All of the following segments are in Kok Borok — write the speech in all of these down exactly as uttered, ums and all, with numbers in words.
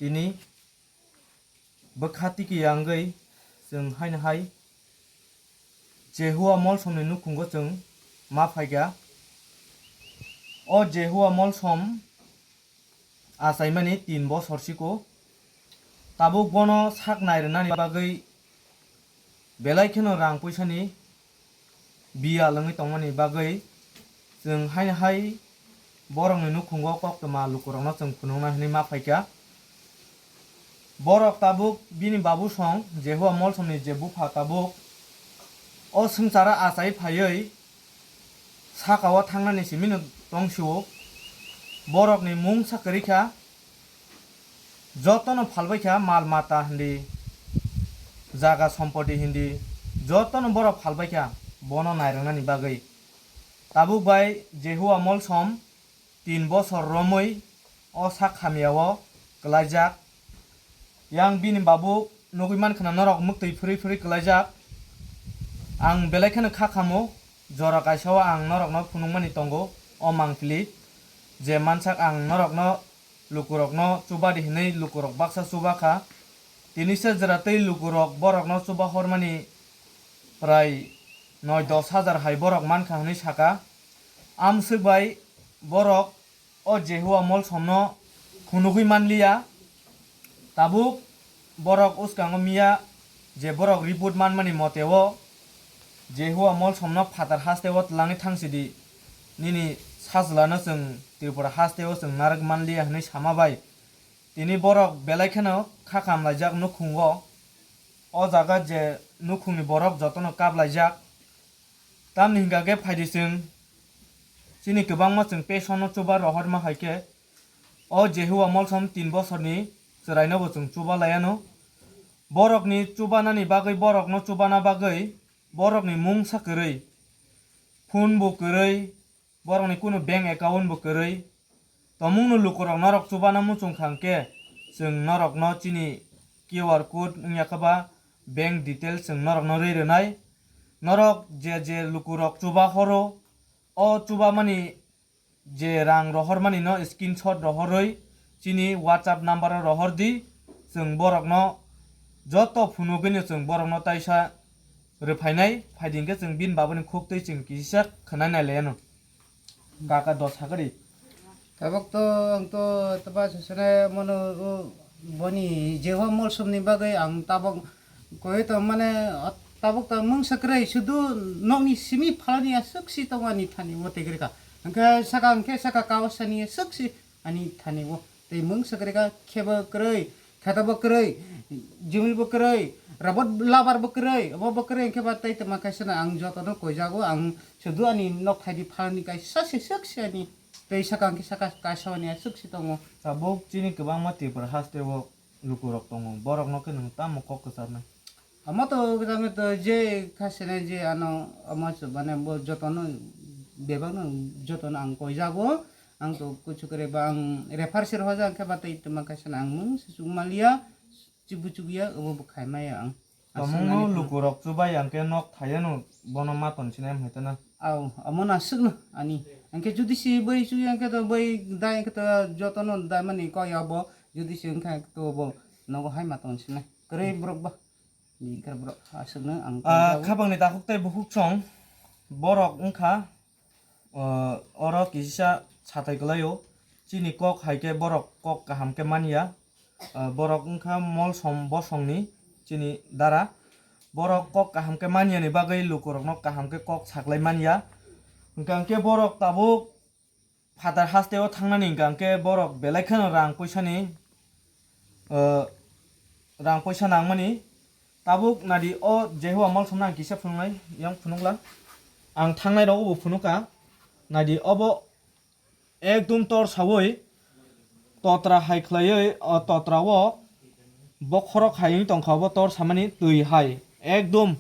Tini bwkha tiki yangwi chwng haino hai Jehua molsomni nukhungo chwng ma phaikha. O Jehua molsom achaimani tin bosor siko. Tabuk bono sak nai rwnani bagwi belai kheno rang puisani biyal wngwi tongmani bagwi chwng haino hai borokni nukhungo koktwma lukurokno chwng phunukna hwnwi ma phaikha. Borok tabuk bini babu song Jehua molsomni je bupha tabuk o swngcharo achai phaiwi sakao thangnani simino tongsio. Borokni mungsa kwrwi kha, jotono phalbai kha, mal mata hindi, jaga sompoti hindi, jotono borok phalbai kha bono nairwngnani bagwi. Tabuk bai Jehua molsom tin bosor romwi o sak hamyao kwlaijak. Yang bini babu nugwi mankha na norok mwktwi phwrwi phwrwi kwlaijak. Ang belai kheno kha khamo, jora kaisao ang norokno phunukmani tongo o mangpili, je mansak ang norokno lukurokno chubadi hinwi lukurok baksa chubakha. Tinisa jora tei lukurok borokno chuba hormani prai noi dos hajar hai borok mankha hwnwi saka. Amswk bai borok o Jehua molsomno phunugwi manliya. Tabuk borok uskango miya je borok report manmani moteo Jehua molsomno phatar hasteo twlangwi thangsidi, nini sajlano chwng Tripura hasteo chwng narwk manliya hwnwi sama bai. Tini borok belai kheno kha kamlaijak nukhungo. O jaga je nukhungni borok jotono kaplaijak. Tamni hingka khe phaidi chwng chini kwbangma chwng pesono chuba rohorma hai khe o Jehua molsom tin bosorni chwrainobo chwng chuba laiano. Borokni chubanani bagwi, borokno chubana bagwi borokni mungsa kwrwi, phone bo kwrwi, borokni kunu bank account bo kwrwi. Tomungno lukurok norok chubana muchung kha hwnkhe, chwng norokno chini Q R code wngya khe ba bank details chwng norokno rwi rwnai. Norok je je lukurok chuba horo, o chubamani je rang rohormani no screenshot rohorwi chini WhatsApp number o rohor di, chwng borokno joto phunugwino chwng borokno taisa rwphainai, phaidi hwnkhe chwng bini babuni khuktwi chwng kisa khwnai nai laiano. Kaka dos hakari. Tabuk to ang to taba sasane mono o boni Jehua molsomni bagwi ang tabuk koi to mane, o tabuk to mungsa kwrwi sudu nokni simi phalani aswk si tongo ani thani o tei kwrwi kha. Hwnkhe saka hwnkhe saka kao sani aswk si ani thani o tei mungsa kwrwi kha, khebo kwrwi, kheto bo kwrwi, jumil bo kwrwi, robot labar bo kwrwi, obo bo kwrwi hwnkhe ba tei tongma kaisa no ang jotono koijago, ang sudu ani nok thaidi phalani kaisa se swk se ani tei saka hwnkhe saka kaisa ani aswk se tongo. Tabuk chini kwbangma Tripura haste o lukurok tongo, borokno khe nwng tamo kok kwcharnai? Omo to kwchangwi to je kha sene je ano omo se mane bo jotono bebakno jotono ang koijago. Ang to kuchu kwrwi ba ang refer se rohorjak hwnkhe ba tei tongma kaisa no ang mung se chukmaliya, chibu chukya obo bo khaimaya ang. Aswk Tomungno ani lukurok chubai ang khe nok thayano bono ma tonsinai hai tana. Au, omo no aswkno ani. Ang khe judi si bai chukya ang khe to bai dai ang khe to jotono dai mani koi abo judi si wngkha to bo nogo hai ma tonsinai. Kwrwi borok ba. Ni khe borok aswkno ang Ah, koi jago. Khabangni takhuk tei bukhuk song borok wngkha, ah, oro kisa sathai kwlaio. Chini kok hai khe borok kok kaham khe manya. Ah, borok wngkha molsom bosongni chini dara. Borok kok kaham khe manyani bagwi lukurokno kaham khe kok saklai manya. Hwnkha hwnkhe borok tabuk phatar hasteo thangnani hwnkha hwnkhe borok belai kheno rang puisani, ah, rang puisa nangmani. Tabuk nadi o Jehua molsomno ang kisa phunuknai, yang phunukla. Ang thangnai rogo bo phunukha. Nadi obo ekdum tor sawi totra hai khlaiwi, o totra o bokhorok hai wng tongkha obo tor samani twi hai. Ekdum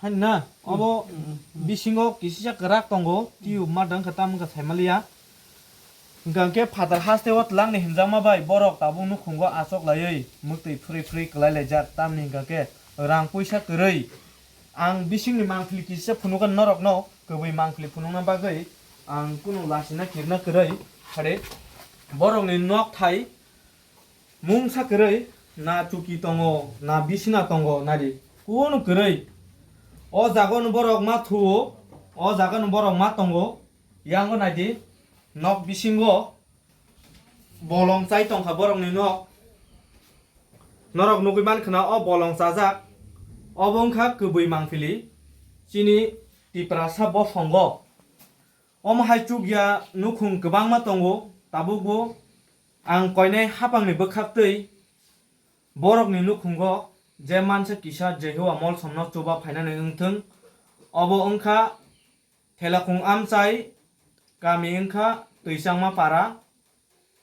Hani na, obo bisingo kisisa kwrak tongo, tiyub ma dang khe tamo wngkha saimaliya. Hwnkha hwnkhe phatar hasteo twlangni hinjakma bai borok tabuk nukhungo achok laiwi mwktwi phwrwi phwrwi kwlai laijak, tamni hwnkha khe rang puisa kwrwi. Ang bisingni mangpili kisisa phunukgani norokno, kwbwi mangpili phunukna bagwi ang kunu lachina kirna kwrwi. Hare borokni nok thai Mungsa kwrwi na chuki tongo, na bisina tongo, nari. Kunu kwrwi. O jaga no borok ma thuo, o jaga no borok ma tongo. Yango naidi, nok bisingo bolong chai tongkha borokni nok. Norok nugwi mankha na o bolong chajak. Obo wngkha kwbwi mangpili. Chini Tiprasa bosongo. Omo hai chukya nukhung kwbangma tongo, tabukbo ang koinai haphangni bwkhaktwi borokni nukhungo je mansa kisa Jehua Molsomno chuba phainani wngthung. Obo wngkha Thelakhung Amchai, kami wngkha Twichangma Para,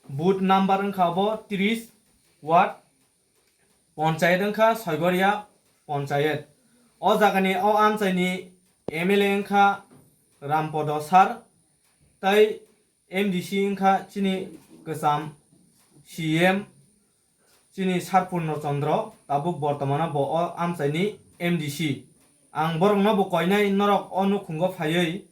booth number wngkha obo tris, ward, Ponchayet wngkha Soigoria Ponchayet. O jagani o amchaini M L A wngkha Rampodo Sir, tei M D C wngkha chini kwcham C M, chini Sir Purno Chandra, tabuk bortomano bo o amchaini M D C. Ang borokno bo koinai norok o nukhungo phaiwi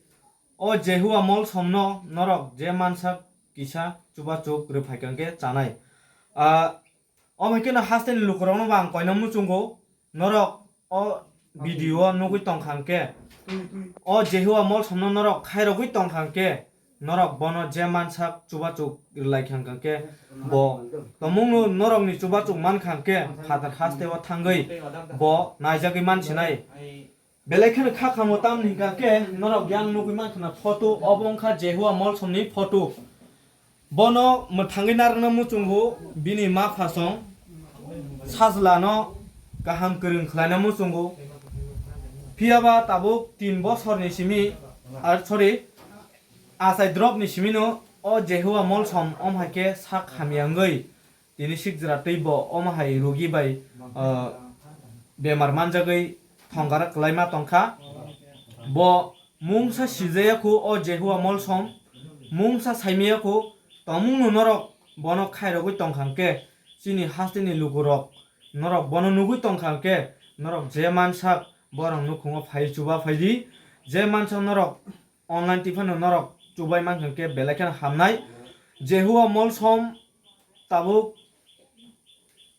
o Jehua Molsomno norok je mansa kisa chubachuk rwphai kha hwnkhe chanai. Ah, Omo hai kheno hasteni lukurokno bo ang koina muchungo, norok o video o nugwi tongkha hwnkhe, o Jehua Molsomno norok khairogwi tongkha hwnkhe, norok bono je mansak chubachuk rwlai kha hwnkhe, bo tomungno norokni chubachuk mankha hwnkhe, phatar hasteo thangwi bo naijagwi mansinai. Belai kheno kha kamo tamni hwnkha khe norok yang nugwi mankha na photo, obo wngkha Jehua Molsomni photo. Bono mwthangwi narwkna muchungo, bini ma phasong sajlano kaham kwrwng khlaina muchungo. Phiyaba tabuk tin bosorni simi, ar sorry, achai dropni simino o Jehua Molsom om hai khe sak hamya wngwi tini sikjra tei bo omo hai rogi bai, ah, bemar manjagwi thongkara kwlaima tongkha. Bo mungsa sijaya khu o Jehua Molsom, mungsa saimaya khu tongmungno norok bono khairogwi tongkha hwnkhe, chini hasteni lukurok norok bono nugwi tongkha hwnkhe, norok je mansak borok nukhungo phai chuba phaidi, je mansak norok online twi phano norok chubai mankha hwnkhe belai kheno hamnai. Jehua Molsom tabuk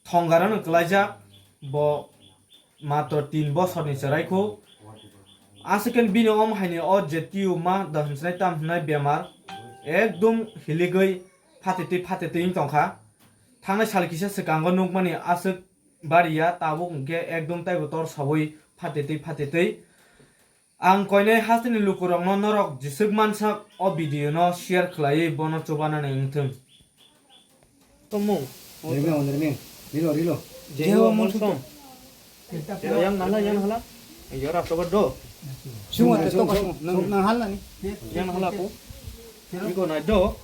thongkarano kwlaijak, bo matro tin bosorni chwrai khu. Aswk khe bini omo haini o je tiyuma da hwnsinai tam hwnai bemar ekdum hiligwi phatitwi phatitwi wng tongkha. Thangnai sal kisa swkango nukmani aswk bariya, tabuk hwnkhe ekdum taibo tor sawi phatitwi phatitwi. Ang koinai hasteni lukurokno norok jeswk mansak o video no share khlaiwi bono chubanani wngthung. Tongmung. Rilo, rilo. Rilo, rilo. Jehua Molsom. Yang nala, yang hala. Yo rap tobar do. Sung, sung, sung, sung. Nang, nang hal nani. Yang hala ko. Iko nai do.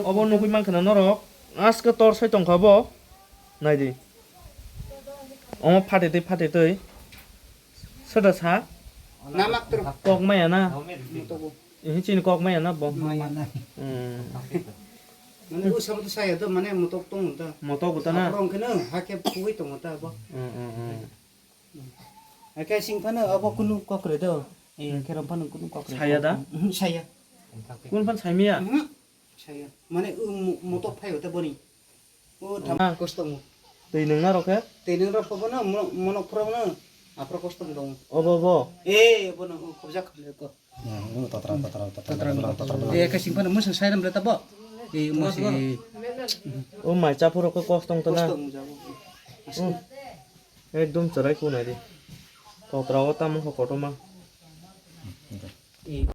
Obo nugwi mankha na norok. Aske tor sai tongkha bo. Naidi. Omo phatitwi phatitwi. Soda sa? Namak tru. Kok maya na? Mutogo. Ihi chini kok maya na bo? Maya na. Hmm. Mane o sabo to saya to mane mutok tong ta. Mutok ta na? Rong kene hake pui tong ta bo. Hmm, hmm, hmm. Ake sing phano abo kunu kokre do. Eh, kerom phano kunu kokre. Saya da? Mhm, saya. Kun phan saimia? Mhm. Saya. Mane o mo-, motok phai ta boni. O tham Ah. Kosto mo. Twi nung na rokhe? Twi nung rok phobo no mo-, monok phoro no. Aphro kosto dong. Obo bo. Eh, bono o khobjak khobjak ko. Hmm, o tatra, tatra, tatra, tatra, tatra, tatra. Eh, kasing phano musu sairam le tabo. Eh, musu. O mai cha phoro ko kosto tong ta na. Kosto mo jabo. Hmm. Ekdom chwrai kunai di. Totra o tamo kho kotorma. Eh,